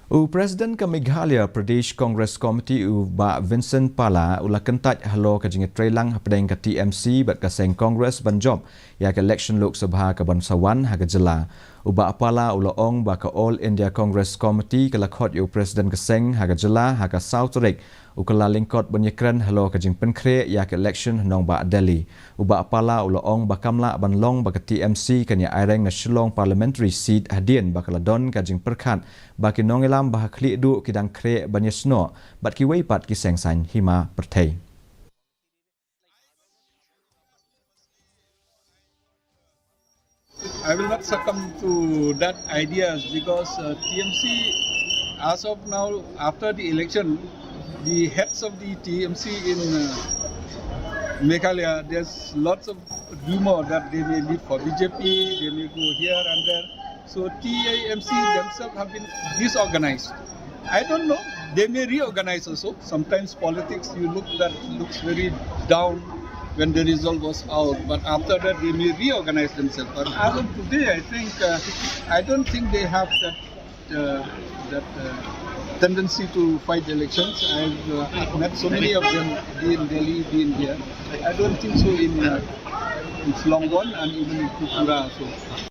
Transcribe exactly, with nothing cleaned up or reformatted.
U President ka Meghalaya Pradesh Congress Committee u Bah Vincent Pala u la kyntait halor ka jingïatreilang hapdeng ka T M C bad ka seng Congress ban jop ïa ka election Lok Sabha ka ban sa wan ha ka jylla. U Bah Pala u la ong ba ka All India Congress Committee ka la khot ïa u President ka seng ha ka jylla ha ka saw tarik u Kyllalyngkot ban ïakren halor ka jingpynkhreh ïa ka election ha nongbah Delhi. U Bah Pala u la ong ba kam lah ban long ba ka T M C kan ïa aireng na Shillong Parliamentary Seat hadien ba ka la don ka jingpyrkhat ba ki nongïalam ba ha khlieh duh ki dang khreh ban ïasnoh bad kiwei pat ki seng saiñ hima pyrthei. I will not succumb to that ideas because uh, T M C, as of now, after the election, the heads of the T M C in uh, Meghalaya, there's lots of rumor that they may leave for B J P, they may go here and there. So T I M C themselves have been disorganized. I don't know. They may reorganize also. Sometimes politics, you look that looks very down when the result was out. But after that, they may reorganize themselves. But as of today, I think uh, I don't think they have that uh, that uh, tendency to fight elections. I've uh, met so many of them, be in Delhi, be in here. I don't think so in uh, in Shillong and even in Tripura. So